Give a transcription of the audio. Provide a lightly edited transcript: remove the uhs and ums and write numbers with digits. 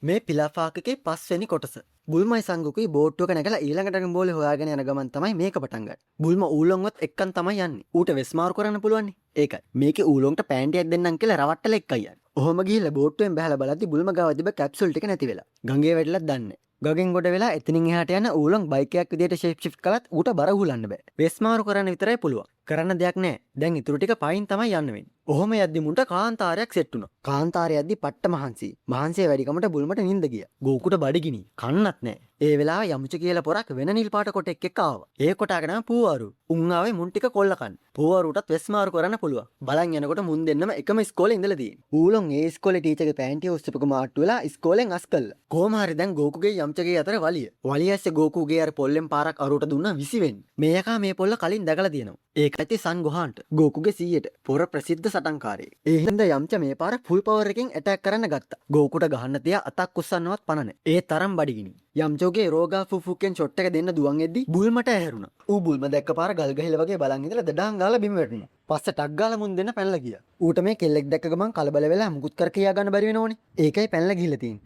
මේ පිලාෆ් ආක් එකේ පස්වෙනි කොටස. බුල්මයි සංගුකුයි බෝට්ටුවක නැගලා ඊළඟ ඩ්‍රැගන් බෝලේ හොයාගෙන යන ගමන් තමයි මේක පටන් ගන්නේ. බුල්ම ඌලොන්වත් එක්කන් තමයි යන්නේ. ඌට වෙස් මාරු කරන්න පුළුවන්නේ. ඒකයි. මේකේ ඌලොන්ට පෑන්ටියක් දෙන්නම් කියලා රවට්ටලා එක්කයි යන්නේ. ඔහොම ගිහිල්ලා බෝට්ටුවෙන් බහලා බලද්දි බුල්ම ගාව තිබ්බ කැප්සූල් ටික නැති වෙලා. ගඟේ වැටිලත් දන්නේ නැහැ. ගගෙන් ගොඩ වෙලා එතනින් එහාට යන ඌලොන් බයික් එකක් විදියට ෂේප් ෂිෆ්ට් කළත් ඌට බර උහුලන්න බෑ. වෙස් මාරු කරන්න විතරයි පුළුවන්. කරන්න දෙයක් නෑ. දැන් ඉතුරු ටික පයින් තමයි යන්න වෙන්නේ. ඔහොම යද්දි මුන්ට කාන්තාරයක් සෙට් වුණා. කාන්තාරය යද්දි පට්ට මහන්සි. මහන්සිය වැඩිකමට බුල්මට නින්ද ගියා. ගෝකුට බඩගිනි. කන්නත් නෑ. ඒ වෙලාවේ යමුච කියලා පොරක් වෙන නිල් පාට කොටෙක් එක්ක ආවා. ඒ කොටාගේ නම පූවාරු. උන් ආවේ මුන් ටික කොල්ල කන්න. පූවාරුටත් වෙස් මාරු කරන්න පුළුවන්. බලන් යනකොට මුන් දෙන්නම එකම ඉස්කෝලේ ඉඳලා තියෙන්නේ. ඌලොන් ඒ ඉස්කෝලේ ටීචර්ගේ පෑන්ටිය උස්සපු මාට්ටු වෙලා ඉස්කෝලෙන් අස් කළා. කොහොම හරි දැන් ගෝකුගේ යම්චගේ අතර වලිය. වලිය ඇස්සේ ගෝකුගේ අර පොල්ලෙන් පාරක් අරුවට දුන්නා විසි වෙන්න. මේ යකා මේ පොල්ල කලින් දැකලා තියෙනවා. ඒක ඇති සන් ගොහාන්ට. ගෝකුගේ සීයට පොර ප්‍රසිද්ධ සටන්කාරයෙක්. ඒ හින්දා යම්ච මේ පාර ෆුල් පවර් එකෙන් ඇටැක් කරන්න ගත්තා. ගෝකුට ගහන්න තියා අතක් උස්සන්නවත් පණ නැහැ. ඒ තරම් බඩගිනි. යම්චෝගේ රෝගා ෆුෆුකෙන් ෂොට් එක දෙන්න දුවන් එද්දි බුල්මට ඇහැරුණා. ඌ බුල්ම දැක්ක පාර ගල් ගහිලා වගේ බලන් ඉඳලා දඩාං ගාලා බිම වැටුණා. පස්සේ ටක් ගාලා මුන් දෙන්න පැනලා ගියා. ඌට මේ කෙල්ලෙක් දැක්ක ගමන් කලබල වෙලා මුකුත් කර කියා ගන්න බැරි වෙනවනේ. ඒකයි පැනලා ගිහිල්ලා තියෙන්නේ.